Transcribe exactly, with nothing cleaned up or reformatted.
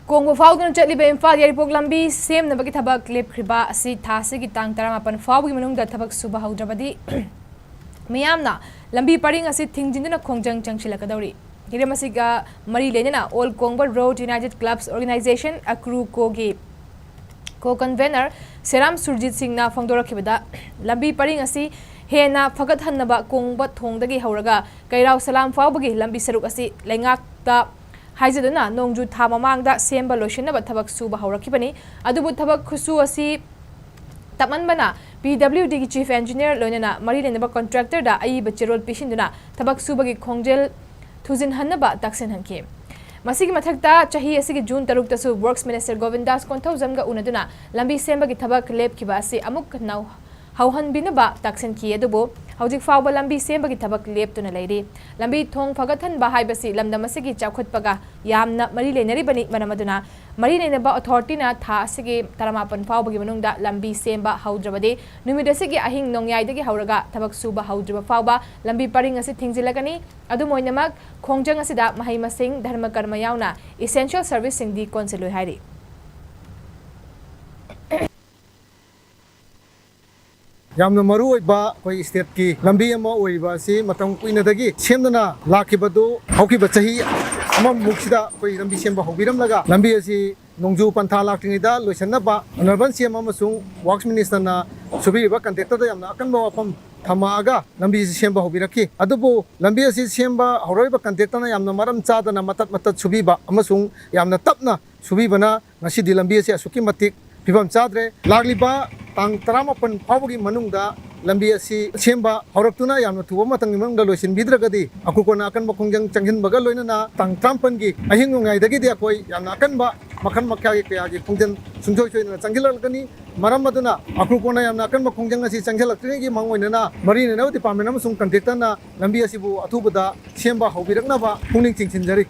ꯀꯣꯡꯕ ꯐꯥꯎꯗꯨꯅ ꯆꯠꯂꯤꯕ ꯏꯝꯐꯥꯜ ꯌꯥꯏꯔꯤꯄꯣꯛ ꯂꯝꯕꯤ ꯁꯦꯝꯅꯕꯒꯤ ꯊꯕꯛ ꯂꯦꯞꯈ꯭ꯔꯤꯕ ꯑꯁꯤ ꯊꯥ ꯑꯁꯤꯒꯤ ꯇꯥꯡ ꯇꯔꯥꯃꯥꯄꯟ ꯐꯥꯎꯕꯒꯤ ꯃꯅꯨꯡꯗ ꯊꯕꯛ ꯁꯨꯕ ꯍꯧꯗ꯭ꯔꯕꯗꯤ ꯃꯤꯌꯥꯝꯅ ꯂꯝꯕꯤ ꯄꯔꯤꯡ ꯑꯁꯤ ꯊꯤꯡꯖꯤꯟꯗꯨꯅ ꯈꯣꯡꯖꯪ ꯆꯪꯁꯤꯜꯂꯛꯀꯗꯧꯔꯤ꯫ ꯍꯤꯔꯝ ꯑꯁꯤꯒ ꯃꯔꯤ ꯂꯩꯅꯅ All Kongba Road United Clubs Organization, ꯑꯀ꯭ꯔꯨ ꯀꯣꯒꯤ ꯀꯣ ꯀꯟꯚꯦꯅꯔ ꯁꯦꯔꯥꯝ ꯁꯨꯔꯖꯤꯠ ꯁꯤꯡꯅ ꯐꯣꯡꯗꯣꯔꯛꯈꯤꯕꯗ, ꯂꯝꯕꯤ ꯄꯔꯤꯡ ꯑꯁꯤ ꯍꯦꯟꯅ ꯐꯒꯠꯍꯟꯅꯕ ꯀꯣꯡꯕ ꯊꯣꯡꯗꯒꯤ ꯍꯧꯔꯒ ꯀꯩꯔꯥꯎ ꯁꯂꯥꯝ ꯐꯥꯎꯕꯒꯤ ꯂꯝꯕꯤ ꯁꯔꯨꯛ ꯑꯁꯤ ꯂꯩꯉꯥꯛꯇ ꯍꯥꯏꯖꯗꯨꯅ ꯅꯣꯡꯖꯨ ꯊꯥ ꯃꯃꯥꯡꯗ ꯁꯦꯝꯕ ꯂꯣꯏꯁꯤꯟꯅꯕ ꯊꯕꯛ ꯁꯨꯕ ꯍꯧꯔꯛꯈꯤꯕꯅꯤ꯫ ꯑꯗꯨꯕꯨ ꯊꯕꯛ ꯈꯨꯁꯨ ꯑꯁꯤ ꯇꯞꯃꯟꯕꯅ P W Dꯒꯤ Chief Engineer ꯂꯣꯏꯅꯅ ꯃꯔꯤ ꯂꯩꯅꯕ contractorꯗ ꯑꯏꯕ ꯆꯦꯔꯣꯜ ꯄꯤꯁꯤꯟꯗꯨꯅ ꯊꯕꯛ ꯁꯨꯕꯒꯤ ꯈꯣꯡꯖꯦꯜ ꯊꯨꯖꯤꯟꯍꯟꯅꯕ ꯇꯛꯁꯤꯟꯍꯟꯈꯤ꯫ ꯃꯁꯤꯒꯤ ꯃꯊꯛꯇ, ꯆꯍꯤ ꯑꯁꯤꯒꯤ ꯖꯨꯟ ꯇꯔꯨꯛꯇꯁꯨ Works Minister ꯒꯣꯕꯤꯟꯗꯥꯁ ꯀꯣꯟꯊꯧꯖꯝꯒ ꯎꯅꯗꯨꯅ ꯂꯝꯕꯤ ꯁꯦꯝꯕꯒꯤ ꯊꯕꯛ ꯂꯦꯞꯈꯤꯕ ꯑꯁꯤ ꯑꯃꯨꯛ ꯅꯧ-, ꯍꯧꯍꯟꯕꯤꯅꯕ ꯇꯛꯁꯤꯟꯈꯤ꯫ ꯑꯗꯨꯕꯨ ꯍꯧꯖꯤꯛ ꯐꯥꯎꯕ ꯂꯝꯕꯤ ꯁꯦꯝꯕꯒꯤ ꯊꯕꯛ ꯂꯦꯞꯇꯨꯅ ꯂꯩꯔꯤ꯫ ꯂꯝꯕꯤ ꯊꯣꯡ ꯐꯒꯠꯍꯟꯕ ꯍꯥꯏꯕꯁꯤ ꯂꯝꯗꯝ ꯑꯁꯤꯒꯤ ꯆꯥꯎꯈꯠꯄꯒ ꯌꯥꯝꯅ ꯃꯔꯤ ꯂꯩꯅꯔꯤꯕꯅꯤ꯫ ꯃꯔꯝ ꯑꯗꯨꯅ, ꯃꯔꯤ ꯂꯩꯅꯕ authorityꯅ ꯊꯥ ꯑꯁꯤꯒꯤ ꯇꯔꯥꯃꯥꯄꯟ ꯐꯥꯎꯕꯒꯤ ꯃꯅꯨꯡꯗ ꯂꯝꯕꯤ ꯁꯦꯝꯕ ꯍꯧꯗ꯭ꯔꯕꯗꯤ, ꯅꯨꯃꯤꯠ ꯑꯁꯤꯒꯤ ꯑꯍꯤꯡ ꯅꯣꯡꯌꯥꯏꯗꯒꯤ ꯍꯧꯔꯒ ꯊꯕꯛ ꯁꯨꯕ ꯍꯧꯗ꯭ꯔꯤꯕ ꯐꯥꯎꯕ ꯂꯝꯕꯤ ꯄꯔꯤꯡ ꯑꯁꯤ ꯊꯤꯡꯖꯤꯜꯂꯒꯅꯤ꯫ ꯑꯗꯨꯝ ꯑꯣꯏꯅꯃꯛ, ꯈꯣꯡꯖꯪ ꯑꯁꯤꯗ ꯃꯍꯩ ꯃꯁꯤꯡ, ꯙꯔꯃ ꯀꯔꯃ ꯌꯥꯎꯅ essential serviceꯁꯤꯡꯗꯤ ꯀꯣꯟꯁꯤꯜꯂꯣꯏ ꯍꯥꯏꯔꯤ꯫ ꯌꯥꯝꯅ ꯃꯔꯨ ꯑꯣꯏꯕ ꯑꯩꯈꯣꯏ stateꯀꯤ ꯂꯝꯕꯤ ꯑꯃ ꯑꯣꯏꯔꯤꯕ ꯑꯁꯤ ꯃꯇꯝ ꯀꯨꯏꯅꯗꯒꯤ ꯁꯦꯝꯗꯨꯅ ꯂꯥꯛꯈꯤꯕꯗꯨ, ꯍꯧꯈꯤꯕ ꯆꯍꯤ ꯑꯃꯃꯨꯛꯁꯤꯗ ꯑꯩꯈꯣꯏ ꯂꯝꯕꯤ ꯁꯦꯝꯕ ꯍꯧꯕꯤꯔꯝꯂꯒ, ꯂꯝꯕꯤ ꯑꯁꯤ ꯅꯣꯡꯖꯨ ꯄꯟꯊꯥ ꯂꯥꯛꯇ꯭ꯔꯤꯉꯩꯗ ꯂꯣꯏꯁꯤꯟꯅꯕ Honourable C M ꯑꯃꯁꯨꯡ Works Ministerꯅ ꯁꯨꯕꯤꯔꯤꯕ contractorꯗ ꯌꯥꯝꯅ ꯑꯀꯟꯕ ꯋꯥꯐꯝ ꯊꯝꯃꯛꯑꯒ ꯂꯝꯕꯤ ꯑꯁꯤ ꯁꯦꯝꯕ ꯍꯧꯕꯤꯔꯛꯈꯤ꯫ ꯑꯗꯨꯕꯨ ꯂꯝꯕꯤ ꯑꯁꯤ ꯁꯦꯝꯕ ꯍꯧꯔꯛꯏꯕ contractorꯅ ꯌꯥꯝꯅ ꯃꯔꯝ ꯆꯥꯗꯅ ꯃꯇꯠ ꯃꯇꯠ ꯁꯨꯕꯤꯕ ꯑꯃꯁꯨꯡ ꯌꯥꯝꯅ ꯇꯞꯅ ꯁꯨꯕꯤꯕꯅ ꯉꯁꯤꯗꯤ ꯂꯝꯕꯤ ꯑꯁꯤ ꯑꯁꯨꯛꯀꯤ ꯃꯇꯤꯛ ꯐꯤꯕꯝ ꯆꯥꯗ꯭ꯔꯦ꯫ ꯂꯥꯛꯂꯤꯕ ꯇꯥꯡ ꯇꯔꯥꯃꯥꯄꯟ ꯐꯥꯎꯕꯒꯤ ꯃꯅꯨꯡꯗ ꯂꯝꯕꯤ ꯑꯁꯤ ꯁꯦꯝꯕ ꯍꯧꯔꯛꯇꯨꯅ ꯌꯥꯝꯅ ꯊꯨꯕ ꯃꯇꯝꯒꯤ ꯃꯅꯨꯡꯗ ꯂꯣꯏꯁꯤꯟꯕꯤꯗ꯭ꯔꯒꯗꯤ, ꯑꯀ꯭ꯔꯨ ꯀꯣꯟꯅ ꯑꯀꯟꯕ ꯈꯣꯡꯖꯪ ꯆꯪꯁꯤꯟꯕꯒ ꯂꯣꯏꯅꯅ ꯇꯥꯡ ꯇꯔꯥꯃꯥꯄꯟꯒꯤ ꯑꯍꯤꯡ ꯅꯣꯡꯌꯥꯏꯗꯒꯤꯗꯤ ꯑꯩꯈꯣꯏ ꯌꯥꯝꯅ ꯑꯀꯟꯕ ꯃꯈꯜ ꯃꯈꯥꯒꯤ ꯀꯌꯥꯒꯤ ꯈꯣꯡꯖꯪ ꯁꯨꯡꯁꯣꯏ ꯁꯣꯏꯗꯅ ꯆꯪꯁꯤꯜꯂꯛꯀꯅꯤ꯫ ꯃꯔꯝ ꯑꯗꯨꯅ ꯑꯀ꯭ꯔꯨ ꯀꯣꯟꯅ ꯌꯥꯝꯅ ꯑꯀꯟꯕ ꯈꯣꯡꯖꯪ ꯑꯁꯤ ꯆꯪꯁꯤꯜꯂꯛꯇ꯭ꯔꯤꯉꯩꯒꯤ ꯃꯥꯡꯑꯣꯏꯅꯅ ꯃꯔꯤ ꯂꯩꯅꯕ department ꯑꯃꯁꯨꯡ contractorꯅ ꯂꯝꯕꯤ ꯑꯁꯤꯕꯨ ꯑꯊꯨꯕꯗ ꯁꯦꯝꯕ ꯍꯧꯕꯤꯔꯛꯅꯕ ꯄꯨꯛꯅꯤꯡ ꯆꯤꯡꯁꯤꯟꯖꯔꯤ꯫